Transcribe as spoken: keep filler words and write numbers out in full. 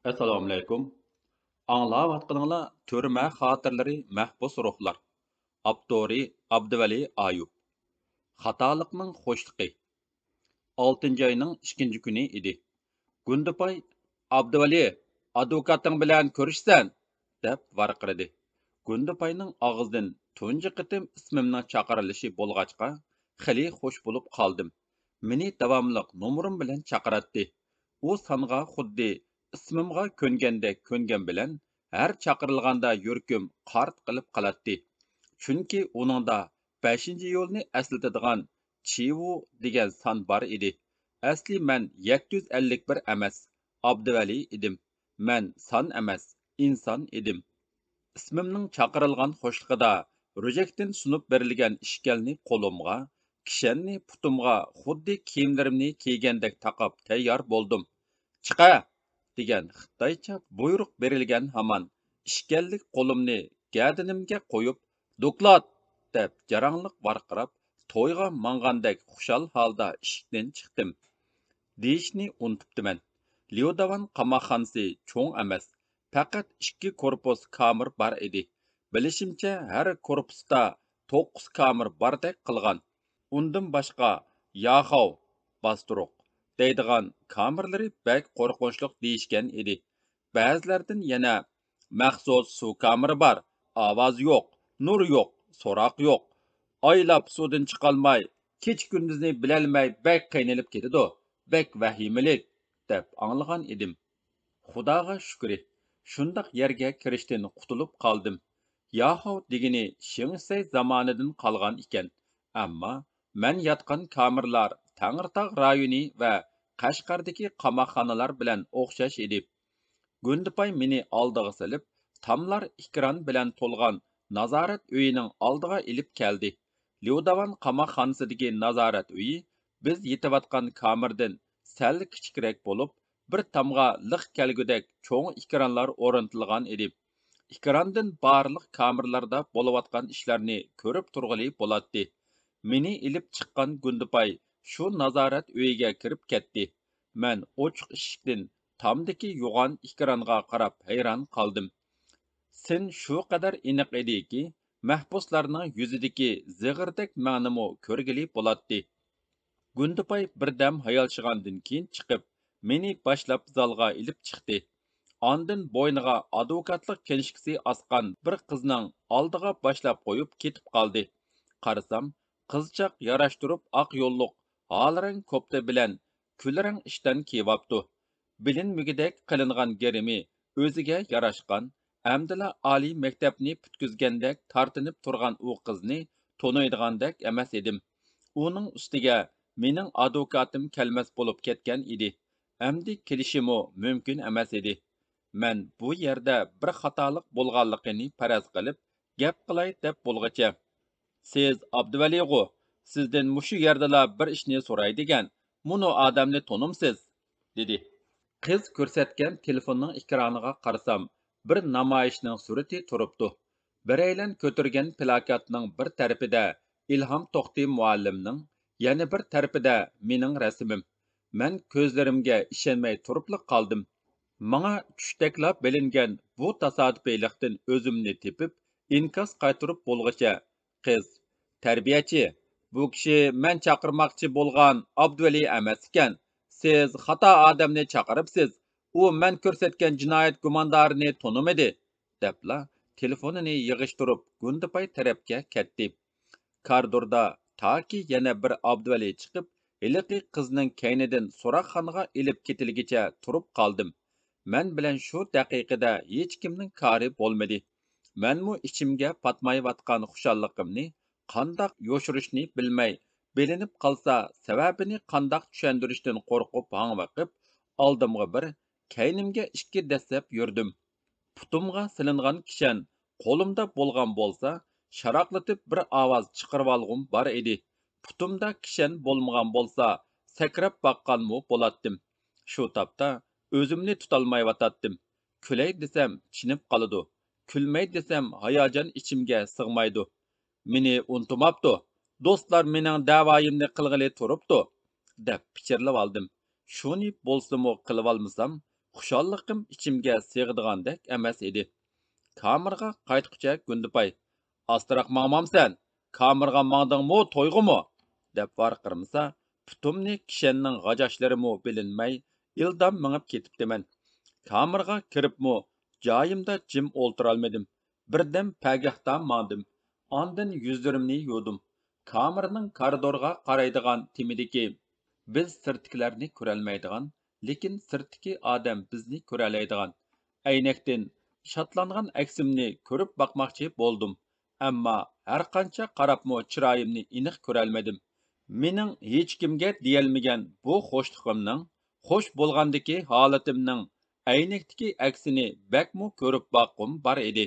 ئەسسالامۇئەلەيكۇم. ئاڭلاۋاتقىنىڭلار تۈرمە خاتىرىلىرى، مەھبۇس روھلار. ئاپتورى ئابدۇۋەلى ئايۇپ. خاتالىقنىڭ خۇشلۇقى. ئالتىنچى ئاينىڭ ئىككىنچى كۈنى ئىدى. گۇندىپاي، «ئابدۇۋەلى، ئادۋوكاتىڭ بىلەن كۆرۈشىسەن!» دەپ ۋارقىرىدى. گۇندىپاينىڭ ئاغزىدىن تۇنجى قېتىم ئىسمىمنىڭ چاقىرىلىشى بولغاچقا، خېلى خۇش بولۇپ قالدىم. مېنى داۋاملىق نومۇرۇم بىلەن چاقىراتتى. ئۇ سانغا خۇددى ئىسمىمغا كۆنگەندەك كۆنگەن بىلەن، ھەر چاقىرىلغاندا يۈرىكىم قارت قىلىپ قالاتتى. چۈنكى ئۇنىڭدا بەشىنچى يولنى ئەسلىتىدىغان چىۋۇ دېگەن سان بار ئىدى. ئەسلى مەن يەتتە يۈز ئەللىك بىر ئەمەس، ئابدۇۋەلى ئىدىم. مەن سان ئەمەس، ئىنسان ئىدىم. ئىسمىمنىڭ چاقىرىلغان خۇشلۇقىدا رۆژەكتىن سۇنۇپ بېرىلگەن ئىشكەلنى قولۇمغا، كىشەننى پۇتۇمغا خۇددى كىيىملىرىمنى كىيگەندەك تاقاپ تەييار بولدۇم. «چىقە!» دېگەن خىتايچە بۇيرۇق بېرىلگەن ھامان، ئىشكەللىك قولۇمنى گەدىنىمگە قويۇپ، «دوكلات!» دەپ جاراڭلىق ۋارقىراپ، تويغا ماڭغاندەك خۇشال ھالدا ئىشىكتىن چىقتىم. دېيىشنى ئۇنتۇپتىمەن. ليۇداۋان قاماقخانىسى چوڭ ئەمەس، پەقەت ئىككى كورپۇس كامېر بار ئىدى. بىلىشىمچە، ھەر كورپۇستا توققۇز كامېر باردەك قىلغان. ئۇندىن باشقا ياخاۋ، باستۇرۇق، دەيدىغان كامېرلىرى بەك قورقۇنچلۇق دېيىشكەن ئىدى. بەزىلەردىن يەنە، «مەخسۇس سۇ كامېرى بار، ئاۋاز يوق، نۇر يوق، سوراق يوق. ئايلاپ سۇدىن چىقالماي، كېچە-كۈندۈزنى بىلەلمەي بەك قىينىلىپ كېتىدۇ، بەك ۋەھىمىلىك» دەپ ئاڭلىغان ئىدىم. خۇداغا شۈكرى، شۇنداق يەرگە كىرىشتىن قۇتۇلۇپ قالدىم. ياخاۋ دېگىنى شېڭشىسەي زامانىدىن قالغان ئىكەن. ئەمما مەن ياتقان كامېرلار تەڭرىتاغ رايونى ۋە قەشقەردىكى قاماقخانىلار بىلەن ئوخشاش ئىدى. گۇندىپاي مېنى ئالدىغا سېلىپ، تاملار ئېكران بىلەن تولغان نازارەت ئۆيىنىڭ ئالدىغا ئېلىپ كەلدى. ليۇداۋان قاماقخانىسىدىكى نازارەت ئۆيى بىز يېتىۋاتقان كامېردىن سەل كىچىكرەك بولۇپ، بىر تامغا لىق كەلگۈدەك چوڭ ئېكرانلار ئورنىتىلغان ئىدى. ئېكراندىن بارلىق كامېرلاردا بولۇۋاتقان ئىشلارنى كۆرۈپ تۇرغىلى بولاتتى. مېنى ئېلىپ چىققان گۇندىپاي شۇ نازارەت ئۆيىگە كىرىپ كەتتى. مەن ئوچۇق ئىشىكتىن تامدىكى يوغان ئېكرانغا قاراپ ھەيران قالدىم. سىن شۇ قەدەر ئېنىق ئىدىكى، مەھبۇسلارنىڭ يۈزىدىكى زىغىردەك مەڭنىمۇ كۆرگىلى بولاتتى. گۇندىپاي بىردەم ھايالشىغاندىن كېيىن چىقىپ، مېنى باشلاپ زالغا ئېلىپ چىقتى. ئاندىن بوينىغا ئادۋوكاتلىق كىنىشكىسى ئاسقان بىر قىزنىڭ ئالدىغا باشلاپ قويۇپ كېتىپ قالدى. قارىسام، قىزچاق ياراشتۇرۇپ ئاق يوللۇق ھالرەڭ كوپتا بىلەن كۈلرەڭ ئىشتان كىيىۋاپتۇ. بىلىنمىگۈدەك قىلىنغان گىرىمى ئۆزىگە ياراشقان، ئەمدىلا ئالىي مەكتەپنى پۈتكۈزگەندەك تارتىنىپ تۇرغان ئۇ قىزنى تونۇيدىغاندەك ئەمەس ئىدىم. ئۇنىڭ ئۈستىگە مېنىڭ ئادۋوكاتىم كەلمەس بولۇپ كەتكەن ئىدى. ئەمدى كېلىشىمۇ مۇمكىن ئەمەس ئىدى. مەن بۇ يەردە بىر خاتالىق بولغانلىقىنى پەرەز قىلىپ، گەپ قىلاي دەپ بولغىچە، «سىز ئابدۇۋەلىغۇ؟ سىزدىن مۇشۇ يەردىلا بىر ئىشنى سوراي دېگەن، مۇنۇ ئادەمنى تونۇمسىز؟» دېدى. قىز كۆرسەتكەن تېلېفوننىڭ ئېكرانىغا قارىسام، بىر نامايىشنىڭ سۈرىتى تۇرۇپتۇ. بىرەيلەن كۆتۈرگەن پىلاكاتنىڭ بىر تەرىپىدە ئىلھام توختى مۇئەللىمنىڭ، يەنە بىر تەرىپىدە مېنىڭ رەسىمىم. مەن كۆزلىرىمگە ئىشەنمەي تۇرۇپلا قالدىم. ماڭا چۈشتەكلا بىلىنگەن بۇ تاسادىپىيلىقتىن ئۆزۈمنى تېپىپ، ئىنكاس قايتۇرۇپ بولغۇچە، قىز، «تەربىيەچى، بۇ كىشى مەن چاقىرماقچى بولغان ئابدۇۋەلى ئەمەس ئىكەن. سىز خاتا ئادەمنى چاقىرىپسىز. ئۇ مەن كۆرسەتكەن جىنايەت گۇماندارىنى تونۇمىدى» دەپلا تېلېفونىنى يىغىشتۇرۇپ گۇندىپاي تەرەپكە كەتتى. كارىدوردا تاكى يەنە بىر ئابدۇۋەلى چىقىپ، ھېلىقى قىزنىڭ كەينىدىن سوراقخانىغا ئېلىپ كېتىلگىچە تۇرۇپ قالدىم. مەن بىلەن شۇ دەقىقىدە ھېچكىمنىڭ كارى بولمىدى. مەنمۇ ئىچىمگە پاتمايۋاتقان خۇشاللىقىمنى قانداق يوشۇرۇشنى بىلمەي، بىلىنىپ قالسا سەۋەبىنى قانداق چۈشەندۈرۈشتىن قورقۇپ ھاڭۋېقىپ، ئالدىمغا بىر، كەينىمگە ئىككى دەسسەپ يۈردۈم. پۇتۇمغا سېلىنغان كىشەن قولۇمدا بولغان بولسا، شاراقلىتىپ بىر ئاۋاز چىقىرىۋالغۇم بار ئىدى. پۇتۇمدا كىشەن بولمىغان بولسا، سەكرەپ باققانمۇ بولاتتىم. شۇ تاپتا ئۆزۈمنى تۇتالمايۋاتاتتىم. كۈلەي دېسەم، چىنىپ قالىدۇ. كۈلمەي دېسەم، ھاياجان ئىچىمگە سىغمايدۇ. «مېنى ئۇنتۇماپتۇ. دوستلار مېنىڭ دەۋايىمنى قىلغىلى تۇرۇپتۇ» دەپ پىچىرلىۋالدىم. شۇنى بولسىمۇ قىلىۋالمىسام، خۇشاللىقىم ئىچىمگە سىغىدىغاندەك ئەمەس ئىدى. كامېرغا قايتقۇچە گۇندىپاي، «ئاستىراق ماڭمامسەن؟ كامېرغا ماڭدىڭمۇ، تويغىمۇ؟» دەپ ۋارقىرىمىسا، پۇتۇمنى كىشەننىڭ غاجاشلىرىمۇ بىلىنمەي، ئىلدام مېڭىپ كېتىپتىمەن. كامېرغا كىرىپمۇ جايىمدا جىم ئولتۇرالمىدىم. بىردەم پەگەھتا ماڭدىم. ئاندىن يۈزلىرىمنى يۇدۇم. كامېرنىڭ كارىدورغا قارايدىغان تېمىدىكى، بىز سىرتتىكىلەرنى كۆرەلمەيدىغان، لېكىن سىرتتىكى ئادەم بىزنى كۆرەلەيدىغان ئەينەكتىن شادلانغان ئەكسىمنى كۆرۈپ باقماقچى بولدۇم. ئەمما ھەرقانچە قاراپمۇ چىرايىمنى ئېنىق كۆرەلمىدىم. مېنىڭ ھېچكىمگە دېيەلمىگەن بۇ خۇشلۇقۇمنىڭ، خۇش بولغاندىكى ھالىتىمنىڭ ئەينەكتىكى ئەكسىنى بەكمۇ كۆرۈپ باققۇم بار ئىدى.